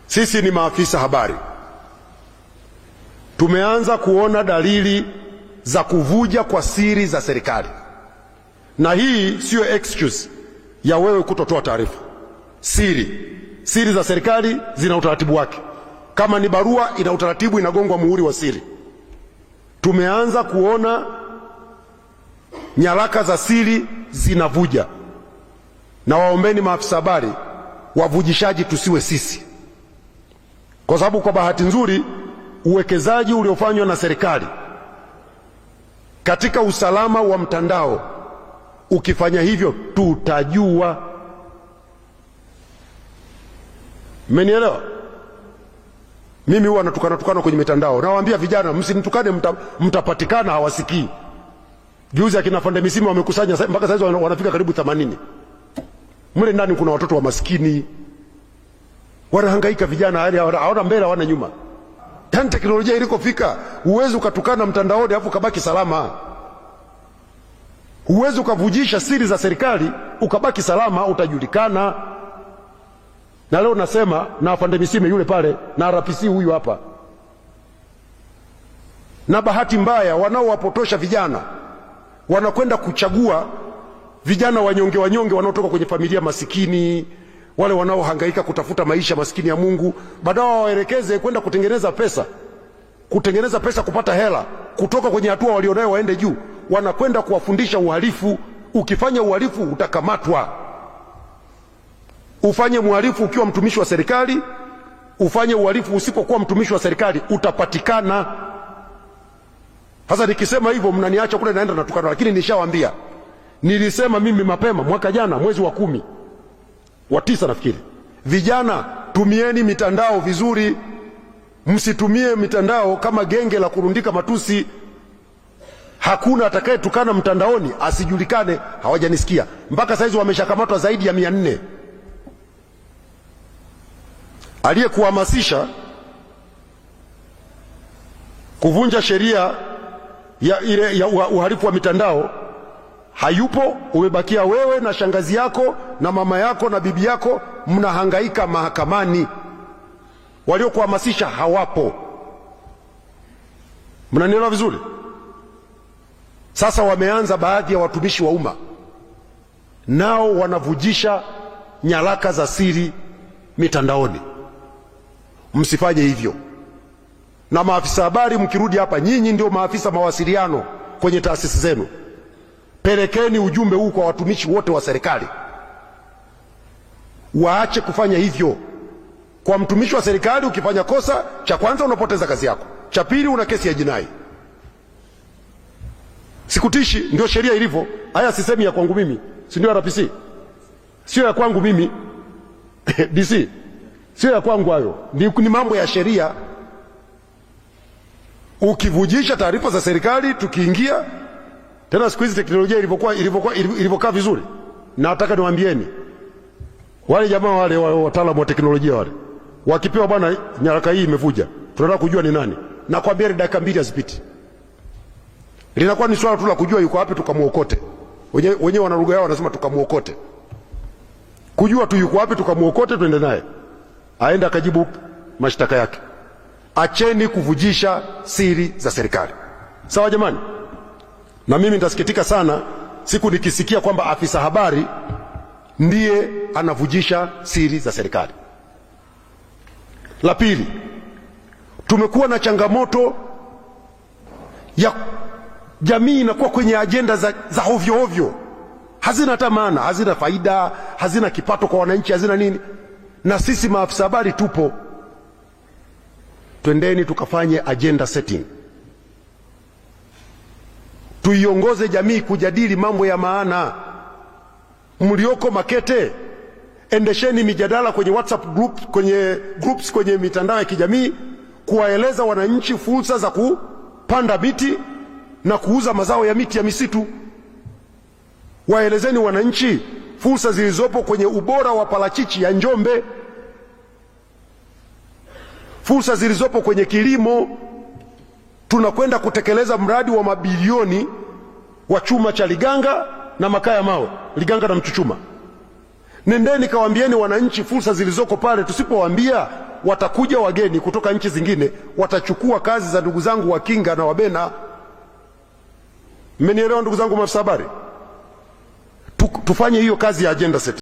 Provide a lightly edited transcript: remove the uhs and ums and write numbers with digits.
Sisi ni maafisa habari, tumeanza kuona dalili za kuvuja kwa siri za serikali, na hii siyo excuse ya wewe kutotoa taarifa. Siri za serikali zina utaratibu wake. Kama ni barua, ina utaratibu, inagongwa muhuri wa siri. Tumeanza kuona nyaraka za siri zinavuja, na waombeni maafisa habari, wavujishaji tusiwe sisi, kwa sababu kwa bahati nzuri uwekezaji uliofanywa na serikali katika usalama wa mtandao, ukifanya hivyo tutajua. Mmenielewa? Mimi huwa natukana tukana kwenye mitandao, nawaambia vijana msinitukane, mtapatikana. Hawasikii. Juzi akina Fande Misima wamekusanya mpaka sasa wanafika karibu 80. Mle ndani kuna watoto wa maskini wanahangaika, vijana hali hawana mbele hawana nyuma. Yaani teknolojia ilikofika, huwezi ukatukana mtandaoni afu ukabaki salama. Huwezi ukavujisha siri za serikali ukabaki salama, utajulikana. Na leo nasema na afande Misime yule pale na RPC huyu hapa. Na bahati mbaya wanaowapotosha vijana wanakwenda kuchagua vijana wanyonge wanyonge wanaotoka kwenye familia masikini, wale wanaohangaika kutafuta maisha masikini ya Mungu, badala wawaelekeze kwenda kutengeneza pesa, kutengeneza pesa, kupata hela kutoka kwenye hatua walionayo waende juu, wanakwenda kuwafundisha uhalifu. Ukifanya uhalifu utakamatwa. Ufanye uhalifu ukiwa mtumishi wa serikali, ufanye uhalifu usipokuwa mtumishi wa serikali, utapatikana. Sasa nikisema hivyo mnaniacha kule naenda natukana, lakini nishawaambia, nilisema mimi mapema mwaka jana mwezi wa 10 wa 9 nafikiri, vijana tumieni mitandao vizuri, msitumie mitandao kama genge la kurundika matusi. Hakuna atakayetukana mtandaoni asijulikane. Hawajanisikia mpaka saizi, wameshakamatwa zaidi ya 400. Aliyekuhamasisha kuvunja sheria ya ile ya uhalifu wa mitandao hayupo, umebakia wewe na shangazi yako na mama yako na bibi yako, mnahangaika mahakamani. Waliokuhamasisha hawapo. Mnanielewa vizuri? Sasa wameanza baadhi ya watumishi wa umma nao wanavujisha nyaraka za siri mitandaoni. Msifanye hivyo. Na maafisa habari, mkirudi hapa, nyinyi ndio maafisa mawasiliano kwenye taasisi zenu, pelekeni ujumbe huu kwa watumishi wote wa serikali, waache kufanya hivyo. Kwa mtumishi wa serikali ukifanya kosa, cha kwanza unapoteza kazi yako, cha pili una kesi ya jinai. Sikutishi, ndio sheria ilivyo. Haya sisemi ya kwangu mimi, si ndio RPC? Sio ya kwangu mimi DC, sio ya kwangu hayo, ni mambo ya sheria. Ukivujisha taarifa za serikali, tukiingia tena siku hizi teknolojia ilivyokaa vizuri, nataka niwaambieni wale jamaa wale wataalamu wa teknolojia wale wakipewa, bwana, nyaraka hii imevuja, tunataka kujua ni nani, nakwambia ni dakika 2 hazipiti. Linakuwa ni swala tu la kujua yuko wapi tukamuokote. Wenyewe wana lugha yao wanasema tukamuokote. Kujua tu yuko wapi tukamuokote, tuende naye aende akajibu mashtaka yake. Acheni kuvujisha siri za serikali. Sawa jamani? Na mimi nitasikitika sana siku nikisikia kwamba afisa habari ndiye anavujisha siri za serikali. La pili, tumekuwa na changamoto ya jamii inakuwa kwenye ajenda za ovyo ovyo, hazina hata maana, hazina faida, hazina kipato kwa wananchi, hazina nini. Na sisi maafisa habari tupo, twendeni tukafanye agenda setting, tuiongoze jamii kujadili mambo ya maana. Mlioko Makete, endesheni mijadala kwenye WhatsApp group, kwenye groups, kwenye mitandao ya kijamii kuwaeleza wananchi fursa za kupanda miti na kuuza mazao ya miti ya misitu. Waelezeni wananchi fursa zilizopo kwenye ubora wa parachichi ya Njombe, fursa zilizopo kwenye kilimo. Tunakwenda kutekeleza mradi wa mabilioni wa chuma cha Liganga na makaa ya mawe, Liganga na Mchuchuma. Nendeni kawaambieni wananchi fursa zilizoko pale. Tusipowaambia Watakuja wageni kutoka nchi zingine, watachukua kazi za ndugu zangu Wakinga na Wabena. Mmenielewa ndugu zangu maafisa habari? Tufanye hiyo kazi ya agenda set.